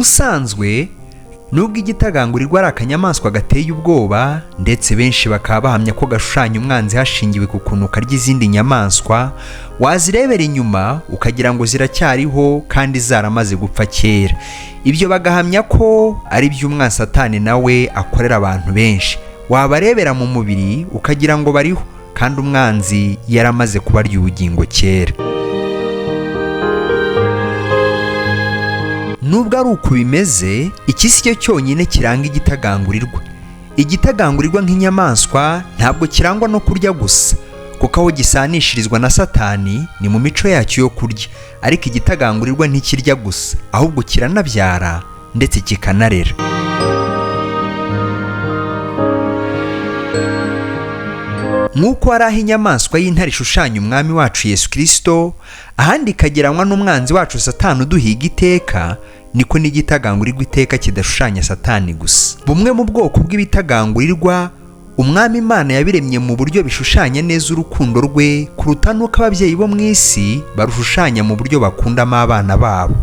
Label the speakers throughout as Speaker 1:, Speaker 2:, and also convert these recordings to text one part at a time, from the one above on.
Speaker 1: Ubusanzwe nubwo igitagangurirwa ari akanyamaswa gateye ubwoba, ndetse benshi bakaba bahamya ko gashushanya umwanzi hashingiwe ku kuntu karya izindi nyamaswa, wazirebera inyuma ukagira ngo ziracyariho kandi zaramaze gupfa kera. Ibyo bagahamya ko ari iby'umwanzi Satani nawe akorera abantu benshi. Wabarebera mu mubiri ukagira ngo bariho kandi umwanzi yaramaze kubarya ubugingo kera. Nubwo ari uku bimeze, iki si cyo cyonyine kiranga igitagangurirwa. Igitagangurirwa nk'inyamaswa ntabwo kirangwa no kurya gusa, kuko aho gisanishirizwa na Satani ni mu mico yacyo yo kurya. Ariko igitagangurirwa ntikirya gusa, ahubwo kiranabyara ndetse kikanarera. Nk'uko hari aho inyamaswa y'intare ishushanya umwami wacu Yesu Kristo, ahandi ikageranywa n'umwanzi wacu Satani uduhiga iteka, niko n'igitagangurirwa iteka kidashushanya Satani gusa. Bumwe mu bwoko bw'ibitagangurirwa, umwami Imana yabiremye mu buryo bishushanya neza urukundo rwe kuruta n'uko ababyeyi bo mu isi barushushanya mu buryo bakundamo abana babo.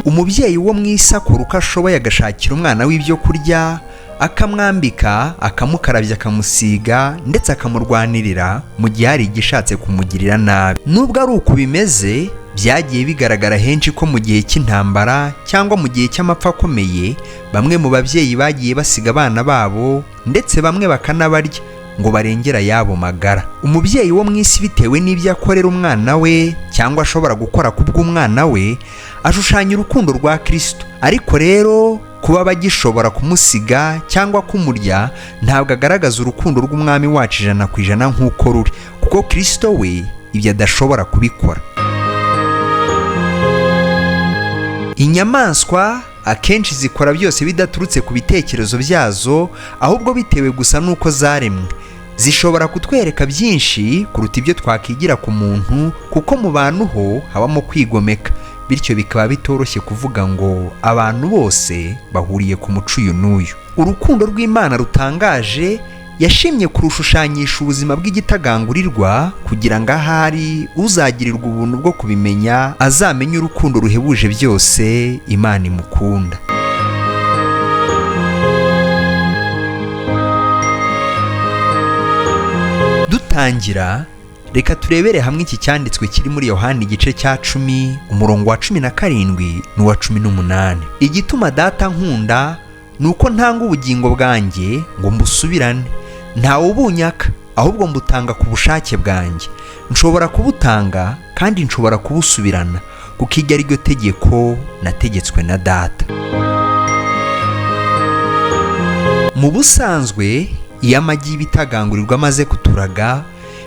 Speaker 1: Umubyeyi wo mu isi akora uko ashoboye agashakira umwana w'ibyo kurya, akamwambika, akamukarabya, akamusiga ndetse akamurwanirira mu gihe hari igishatse kumugirira nabi. Nubwo ari uku bimeze, byagiye bigaragara henshi ko mu gihe cy'intambara cyangwa mu gihe cy'amapfa akomeye, bamwe mu babyeyi bagiye basiga abana babo ndetse bamwe bakanabarya ngo barengere ayabo magara. Umubyeyi wo mu isi bitewe n'ibyo akorera umwana we cyangwa ashobora gukora ku bw'umwana we, ashushanya urukundo rwa Kristo. Ariko rero kuba bagishobora kumusiga cyangwa kumurya ntabwo agaragaza urukundo rw'umwami wacu 100% nk'uko ruri, kuko Kristo we ibyo adashobora kubikora. Inyamaswa akenshi zikora byose bidaturutse ku bitekerezo byazo, ahubwo bitewe gusa n'uko zaremwe. Zishobora kutwereka byinshi kuruta ibyo twakigira ku muntu, kuko mu bantu ho habamo kwigomeka, bityo bikaba bitoroshye kuvuga ngo abantu bose bahuriye ku muco uyu n'uyu. Urukundo rw'Imana rutangaje yashimye kurushushanyisha ubuzima bw'igitagangurirwa, kugira ngo ahari uzagirirwa ubuntu bwo kubimenya azamenye urukundo ruhebuje byose Imana imukunda. Dutangira, reka turebere hamwe iki cyanditswe kiri muri Yohana igice cya 10 umurongo wa 17 n'uwa 18. Igituma data nkunda ni uko ntanga ubugingo bwanjye ngo mbusubirane, ntawe ubunyaka ahubwo mbutanga ku bushake bwanjye. Nshobora kubutanga kandi nshobora kubusubirana, kuko iryo ari ryo tegeko nategetswe na data. Mu busanzwe iyo amagi y'ibitagangurirwa amaze kuturaga,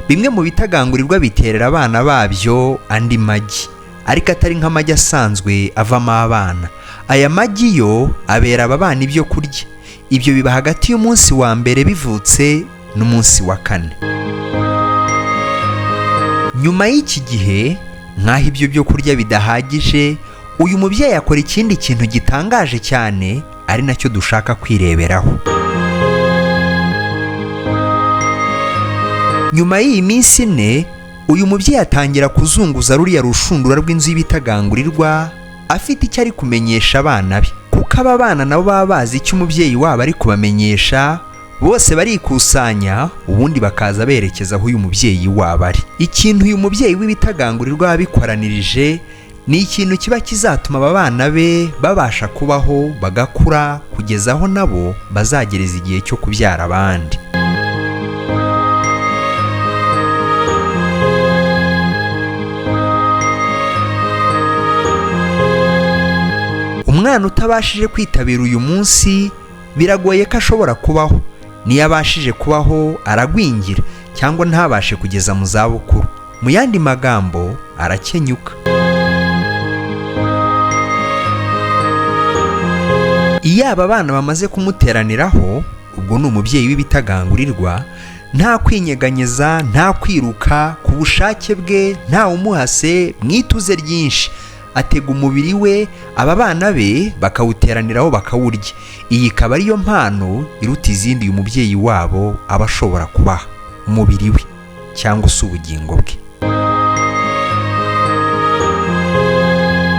Speaker 1: bimwe mu bitagangurirwa biterera abana babyo andi magi, ariko atari nk'amagi asanzwe avamo abana. Aya magi yo abera aba bana ibyo kurya. Ibyo biba hagati y'umunsi wa mbere bivutse n'umunsi wa 4. Nyuma y'iki gihe, nk'aho ibyo byo kurya bidahagije, uyu mubyeyi akora ikindi kintu gitangaje cyane, ari nacyo dushaka kwireberaho. Nyuma y'iyi minsi 4, uyu mubyeyi atangira kuzunguza ruriya rushundura rw'inzu y'ibitagangurirwa, afite icyo ari kumenyesha abana be. Kuko aba bana nabo baba bazi icyo umubyeyi wabo ari kubamenyesha, bose barikusanya ubundi bakaza berekeza aho uyu mubyeyi wabo ari. Ikintu uyu mubyeyi w'ibitagangurirwa yabikoranirije ni ikintu kiba kizatuma aba bana be babasha kubaho bagakura kugeza aho nabo bazagereza igihe cyo kubyara abandi. Umwana utabashije kwitabira uyu munsi biragoye ko ashobora kubaho. Niyo abashije kubaho aragwingira cyangwa ntabashe kugeza mu zabukuru. Mu yandi magambo arakenyuka. Iyo aba bana bamaze kumuteraniraho, ubwo ni umubyeyi w'ibitagangurirwa, nta kwinyeganyeza, nta kwiruka, ku bushake bwe, nta umuhase, mu ituze ryinshi atega umubiri we, aba bana be bakawuteraniraho bakawurya. Iyi ikaba ariyo mpano iruta izindi uyu mubyeyi wabo aba ashobora kubaha, umubiri we cyangwa se ubugingo bwe.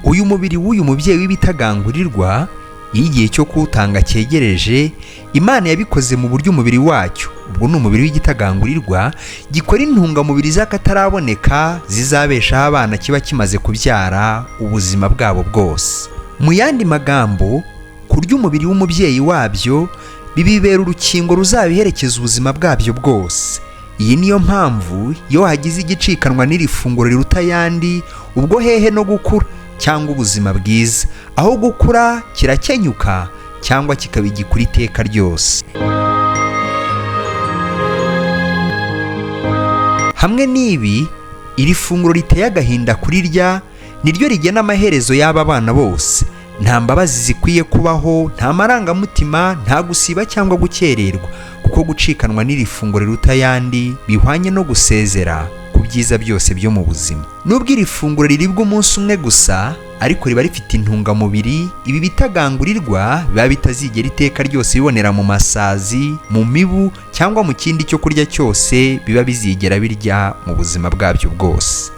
Speaker 1: Uyu mubiri w'uyu mubyeyi w'ibitagangurirwa, iyo igihe cyo kuwutanga cyegereje, Imana yabikoze mu buryo umubiri wacyo, ubwo ni umubiri w'igitagangurirwa, gikora intungamubiri z'akataraboneka zizabeshaho abana kiba kimaze kubyara ubuzima bwabo bwose. Mu yandi magambo, kurya umubiri w'umubyeyi wabyo bibibera urukingo ruzabiherekeza ubuzima bwabyo bwose. Iyi niyo mpamvu iyo hagize igicikanwa n'iri funguro riruta ayandi, ubwo hehe no gukura cyangwa ubuzima bwiza, aho gukura kirakenyuka cyangwa kikaba igikura iteka ryose. Hamwe n'ibi, iri funguro riteye agahinda kurirya niryo rigena amaherezo y'aba bana bose. Nta mbabazi zikwiye kubaho, nta marangamutima, nta gusiba cyangwa gukererwa, kuko gucikanwa n'iri funguro riruta ayandi bihwanye no gusezera ku byiza byose byo mu buzima. Nubwo iri funguro riribwa umunsi umwe gusa, ariko riba rifite intungamubiri ibi bitagangurirwa biba bitazigera iteka ryose bibonera mu masazi, mu mibu cyangwa mu kindi cyo kurya cyose biba bizigera birya mu buzima bwabyo bwose.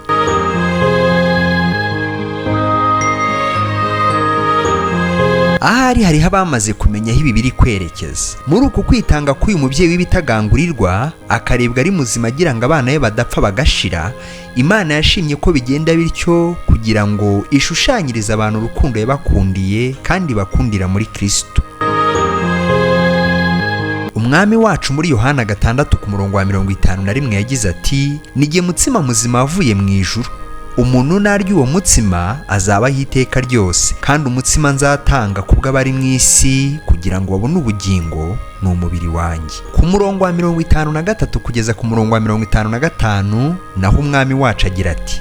Speaker 1: Ahari hariho abamaze kumenya aho ibi biri kwerekeza. Muri uku kwitanga k'uyu mubyeyi w'ibitagangurirwa, akarebwa ari muzima agira ngo abana be badapfa bagashira, Imana yashimye ko bigenda bityo kugira ngo ishushanyirize abantu urukundo yabakundiye kandi bakundira muri Kristo. Umwami wacu muri Yohana 6 ku murongo wa 51 yagize ati: "Ni jye mutsima muzima wavuye mu ijuru. Umuntu narya uwo mutsima azabaho iteka ryose, kandi umutsima nzatanga kubw'abari mu isi kugira ngo babone ubugingo ni umubiri wanjye." Ku murongo wa 53 kugeza ku murongo wa 55 naho umwami wacu agira ati: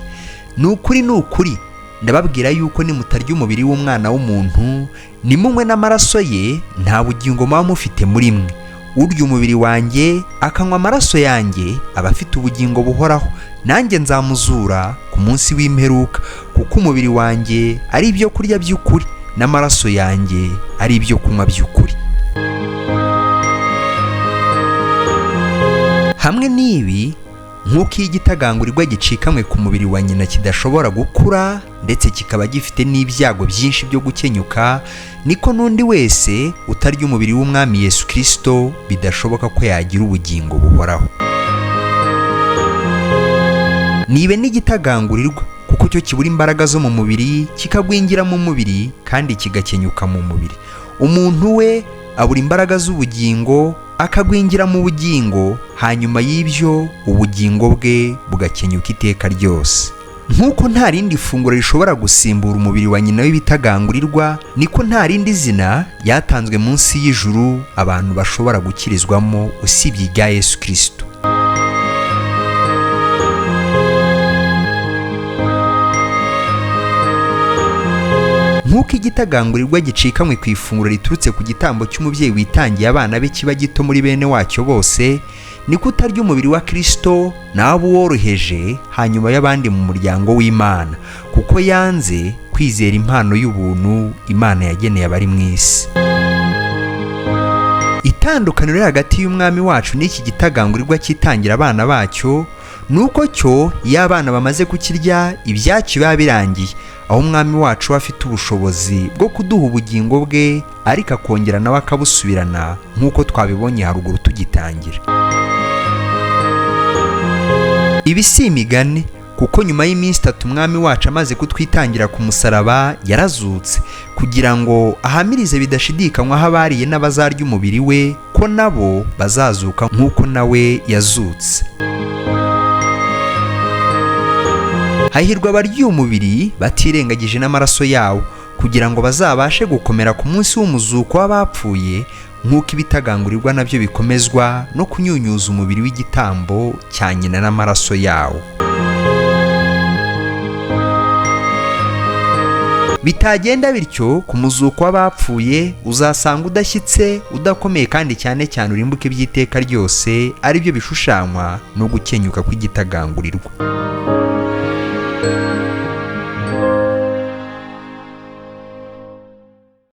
Speaker 1: "Ni ukuri, ni ukuri, ndababwira yuko nimutarya umubiri w'umwana w'umuntu, nimunywe n'amaraso ye, nta bugingo muba mufite muri mwe. Urya umubiri wanjye akanywa amaraso yanjye aba afite ubugingo buhoraho, nanjye nzamuzura ku munsi w'imperuka, kuko umubiri wanjye ari ibyo kurya by'ukuri n'amaraso yanjye ari ibyo kunywa by'ukuri." Hamwe n'ibi, nk'uko iyo igitagangurirwa gicikamwe ku mubiri wa nyina kidashobora gukura ndetse kikaba gifite n'ibyago byinshi byo gukenyuka, niko n'undi wese utarya umubiri w'umwami Yesu Kristo bidashoboka ko yagira ubugingo buhoraho. Nibe n'igitagangurirwa, kuko cyo kibura imbaraga zo mu mubiri, kikagwingira mu mubiri kandi kigakenyuka mu mubiri. Umuntu we abura imbaraga z'ubugingo, akagwingira mu bugingo, hanyuma y'ibyo ubugingo bwe bugakenyuka iteka ryose. Nk'uko nta rindi funguro rishobora gusimbura umubiri wa nyina w'ibitagangurirwa, niko nta rindi zina ryatanzwe munsi y'ijuru abantu bashobora gukirizwamo usibye irya Yesu Kristo. Nk'uko igitagangurirwa gicikamwe ku ifunguro riturutse ku gitambo cy'umubyeyi witangiye abana be kiba gito muri bene wacyo bose, niko utarya umubiri wa Kristo nawe uworoheje hanyuma y'abandi mu muryango w'Imana, kuko yanze kwizera impano y'ubuntu Imana yageneye abari mu isi. Itandukaniro riri hagati y'umwami wacu n'iki gitagangurirwa cyitangira abana bacyo ni uko cyo iyo abana bamaze kukirya ibyacyo biba birangiye, aho umwami wacu afite ubushobozi bwo kuduha ubugingo bwe ariko akongera nawe akabusubirana nk'uko twabibonye haruguru tugitangira. Ibi si imigani, kuko nyuma y'iminsi 3 umwami wacu amaze kutwitangira ku musaraba yarazutse, kugira ngo ahamirize bidashidikanywaho abariye n'abazarya umubiri we ko nabo bazazuka nk'uko nawe yazutse. Hahirwa abarya umubiri batirengagije n'amaraso yawo, kugira ngo bazabashe gukomera ku munsi w'umuzuko w'abapfuye, nk'uko ibitagangurirwa nabyo bikomezwa no kunyunyuza umubiri w'igitambo cya nyina n'amaraso yawo. Bitagenda bityo, ku muzuko w'abapfuye uzasanga udashyitse, udakomeye, kandi cyane cyane urimbuke by'iteka ryose, aribyo bishushanywa no gukenyuka kw'igitagangurirwa.